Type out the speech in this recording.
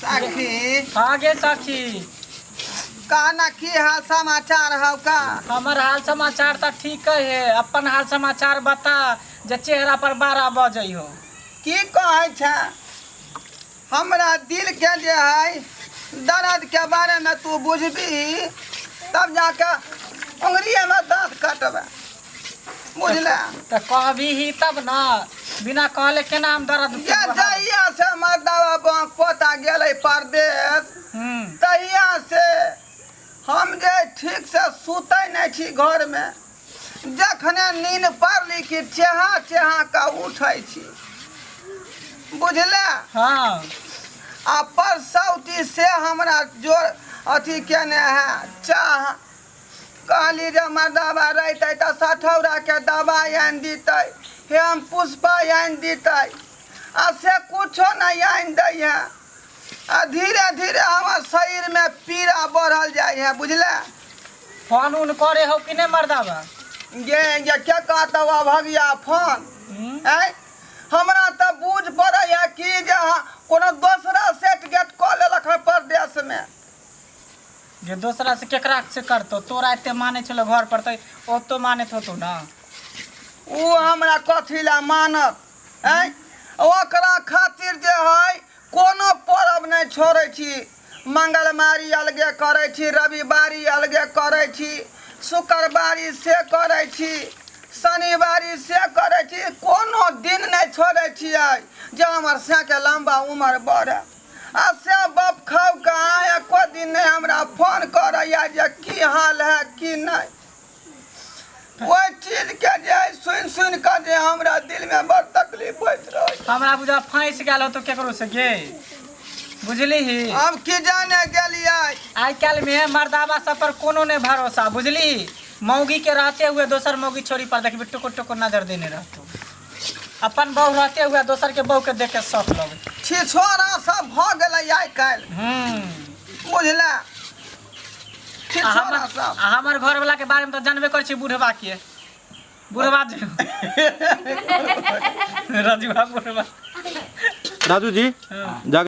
सखी। हाँ गे सखी। कहना की हाल समाचार हौ का? हमर हाल समाचार तऽ ठीक है, अपन हाल समाचार बता जे चेहरा पर 12 बजै हो। की कहै छै, हमरा दिल के जे है दर्द के बारे में तू बुझबी तब जाके उंगलिए में दांत कटबे, बुझले? तऽ कहबी ही तब ना, बिना कहले केना हम दर्द ये जहिया से मर्दावा बाँक पोता गेलै परदेश तहिया से हम जे ठीक से सुतै नहि छी घरमे। जखने नीन पड़ली कि चेहा चेहा कऽ उठै छी, बुझले? हाँ। आ परसौती से हमरा जोर अथी केने है चाह। कहली जे मर्दाबा रहितै तऽ सठौराके दबाइ आनि दितै, हे हम पुष्पा आनि दितै, आ से कुछो नहि आनि दै है। आ धीरे धीरे हमर शरीरमे पीड़ा बढ़ल जाइ है, बुझले? फोन उन करे हो कि नहीं मर्दाबा? गे गे के कहतौ अभगिया फोन? आँय, हमरा तऽ बुझ पड़ैए कि जे कोनो दोसरा सेट गेट कऽ लेलक हँ परदेशमे। जे दोसरा से केकरा से करतो? तोरा एते माने छलो घर पर तऽ ओतो मानैत होतो ना। ओ हमरा कथी लए मानत? आँय, ओकरा खातिर जे है कोनो परब नहि छोड़ै छी। मंगलवारी अलगे करै छी, रविवारी अलगे करै छी, शुक्रवारी से करै छी, शनिवारी से करै छी, कोनो दिन नहि छोड़ै छियै जे हमर सैके लम्बा उमर बढ़े। आ से बाप खाउ कहाँ, एको दिन नहि हमरा फोन करैया जे की हाल है की नहि। ओहि चीजके जे सुनि सुनि कऽ जे हमरा दिलमे बड़ तकलीफ होइत रहै। हमरा बुझा फँसि गेल होतो केकरो से गे, बुझली ही? हम की जाने गेलियै। आइ काल्हि में मर्दाबा सब पर कोनो नहि भरोसा, बुझली? मौगी के रहते हुए दोसर मौगी छोरी पर देखबी टुकुर टुकुर नजर देने रहतो। अपन बहू रहते हुए दोसर के बहू के देख के शौक लगे। छिछोरा सब भऽ गेलै आइ काल्हि। बुझले? आ हमर आ हमर घर वाला के बारे में तो जानबे कर छी, बुढ़वा के बुढ़वा जे रजुआ बुढ़वा। राजू जी जा।